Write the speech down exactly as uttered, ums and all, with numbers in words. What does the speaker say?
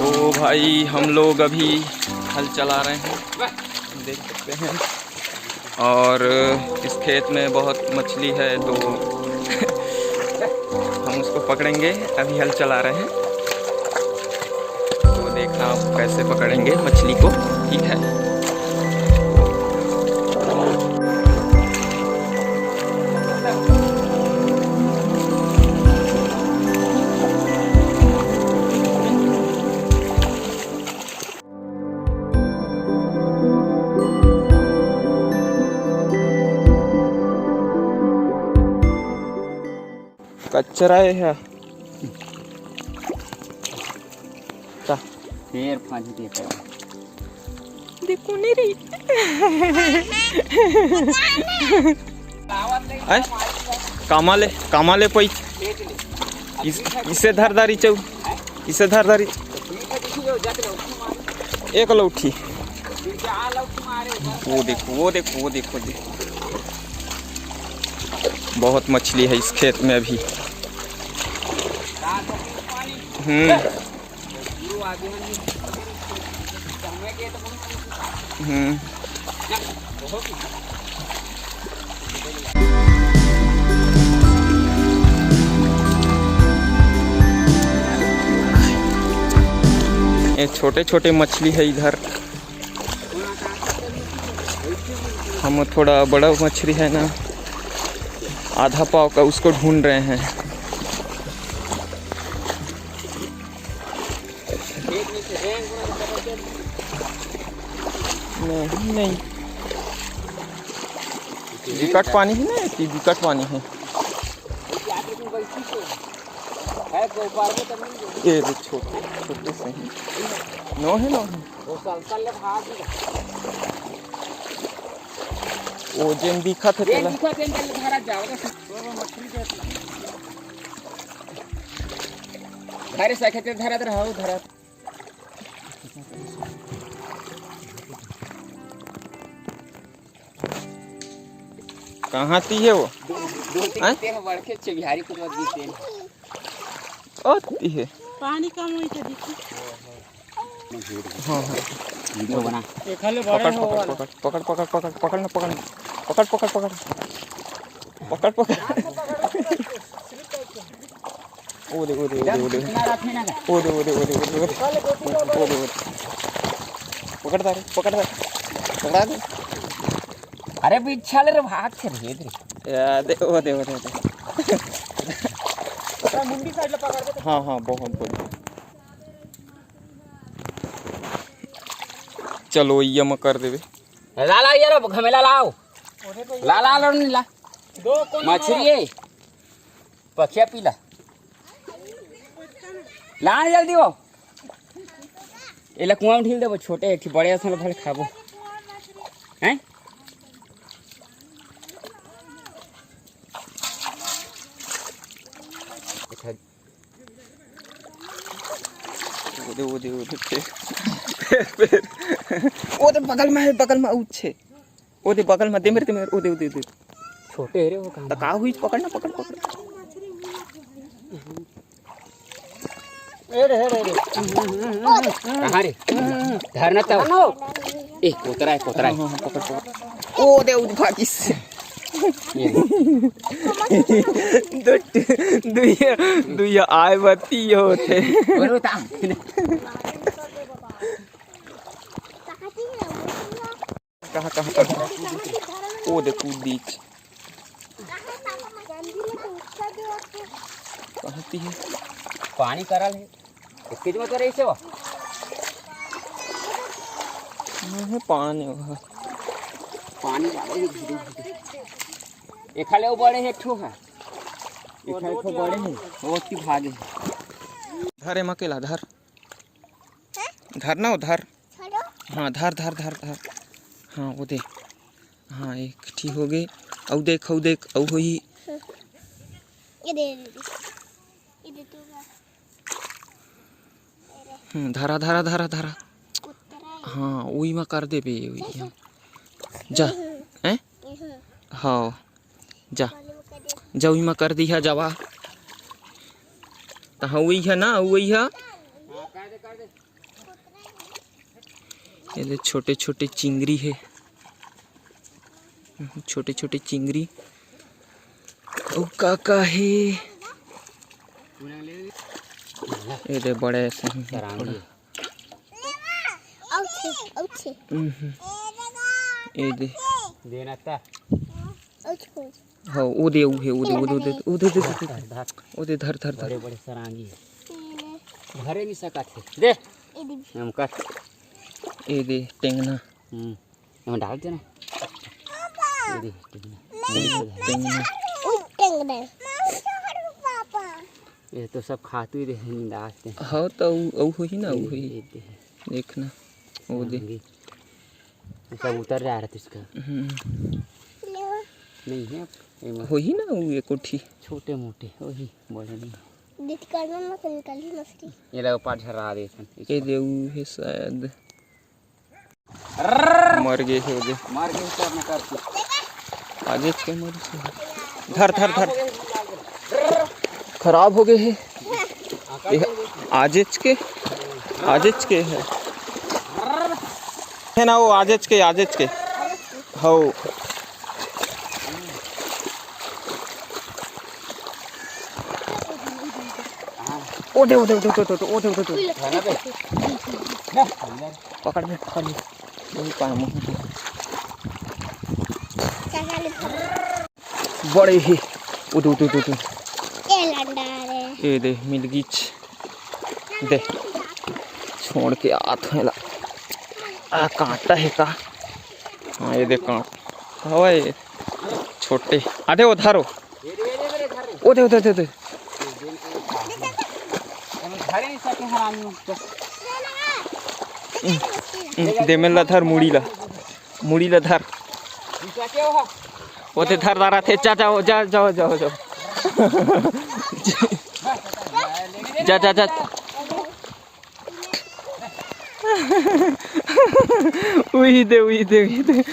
तो भाई, हम लोग अभी हल चला रहे हैं, देख सकते हैं। और इस खेत में बहुत मछली है, तो हम उसको पकड़ेंगे। अभी हल चला रहे हैं, तो देखना आप कैसे पकड़ेंगे मछली को। ठीक है। कचरा है। का? फेर फांसी देता है। देखो नहीं रही। आय? कामा ले, कामा ले पई। इस, इसे धर दारी चौ। इसे धर दारी। एक लौठी। वो देखो, वो देखो, वो देखो जी। बहुत मछली है इस खेत में अभी। हम्म। हम्म। ये छोटे छोटे मछली है इधर। हम थोड़ा बड़ा मछली है ना, आधा पाव का, उसको ढूंढ रहे हैं। नहीं, नहीं। विकट पानी है ना, ये विकट पानी है। ये भी छोटे, छोटे से ही। नो है, नो है। वो जेन दिखत है तेला। घरे से खेते धरत रहो, धरत। कहाँ ती है वो? दो, दो तीन हैं? तेल बढ़ के छे बिहारी कुछ बात बीस तेल। ओ ती है। पानी कम होई त दिखी। हाँ, हाँ। वीडियो बना। एखाले बड़े पकड़, हो पकड़, वाला। पकड़, पकड़, पकड़, पकड़, पकड़ ना, पकड़ ना। पकड़, पकड़, पकड़। पकड़, पकड़। ओ दे, ओ दे, ओ दे, ओ दे। किनारा थे ना का? ओ दे, ओ दे, ओ दे, ओ दे, ओ दे। ओ दे, ओ दे। पकड़ तारे, पकड़ तारे। पकड़ा दे। अरे बिच्छा ले रे, भाग से भेद रे। या दे, ओ दे, ओ दे, ओ दे। मुंडी साइड ले पकड़ दे। हाँ, हाँ, बहुत बढ़िया। चलो, ये मैं कर देवे। ला, ला, ये लो, घमेला लाओ। ला, ला, ला, ला। दो कोन मछरी है। पखिया पीला। ला ना जल्दी वो। एला कुआं में ढील देबो, छोटे एक ठे बड़े असन भले खाबो। हैं? अच्छा। ओ दे, ओ दे, ओ दे, फेर, फेर, फेर। ओ दे, बगल में है, बगल में उच्छे। ओ दे, बगल में, दे मेरे, दे मेरे, ओ दे, ओ दे, ओ दे। छोटे रे वो काम। त का हुई? पकड़ ना, पकड़, पकड़। ए रे, ए रे, ए रे। कहाँ रे? धरना तो। ए, कोतरा है, कोतरा है। हाँ, हाँ, पकड़, पकड़। ओ दे, उठ भागिस। ये। दु-, दुइया, दुइया आय बती होथे। बोलो ता। कहाँ, कहाँ, कहाँ? ओ दे, कूद दीच। कहाँ ती है? पानी करल है। इसके जो तो रही से वो। नहीं, पानी वो। पानी ज्यादा ही धीरे धीरे। एखा ले वो बड़े है, एक ठो है। एखा एक ठो बड़े है, वो की भागे। धर एमा केला, धर। धर ना, वो धर। हाँ, धर, धर, धर, धर। हाँ, वो दे। हाँ, एक ठी हो गए। अउ देख, अउ देख, अउ होही। ये दे, ये दे। ये दे तू ना। हम्म, धरा, धरा, धरा, धरा। कुतरा है। हाँ, उही मा कर देबे, उही मा। जा, हैं? हाँ, जा। पानी में कर दे। जा, उही मा कर दिहा, जावा। त हाँ, उही है ना, उही है। हाँ, कर दे, कर दे। ये दे छोटे-छोटे चिंगरी हे, छोटे-छोटे चिंगरी। अउ का का हे? ये दे बड़े से हे, थोड़ा। ए दे। हाँ, ओ दे, ओ हे, ओ दे, ओ दे, ओ दे, ओ दे, ओ दे, ओ दे, ओ दे, धर, धर, धर। बड़े बड़े सरांगी हे। धरे नहीं सकत हे। दे। हम कर। ए दे, टेंगना। हम्म। एमा डाल देना। ए दे, टेंगना। टेंगना। ये तो सब खातू ही रहे, निंदास ते। हाँ, तो उ, उ होही ना, उ होही। ये दे। देखना, वो दे। ये सब उतर जा रहा था इसका। हम्म। नहीं है, ये मत। होही ना, वो एक कोठी। छोटे मोटे, वही, बड़े नहीं। ये ला ऊपर झरा देथन। ये दे, उ हे शायद। मर गे हे, ओ दे। मर गे हे, तो अपने कर के। आजेच के मर गे। धर, धर, धर। खराब हो गे हे। ये आजेच के, आजेच के हे। हे ना, वो आजेच के, आजेच के। हौ। ओ दे, ओ दे, ओ दे। पकड़ में, पकड़ में। वही पाए मुंह। बड़े ही। ओ दे, ओ दे, ओ दे, ओ दे। ए लंडा रे। ए दे, मिल गीच। दे। छोड़ के आत हूँ एला। आ, कांटा हे का? हाँ, ये दे कांटा। हवय। छोटे। आ दे, ओ धरो। ओ दे, ओ दे, ओ दे, ओ दे। हम्म, दे मेला धर, मुड़ी ला। मुड़ी ला धर। ओ दे धर, धर, थे, जा, जाओ, जा, जाओ, जाओ, जाओ। जा, जा, जा। उही दे, उही दे, उही दे।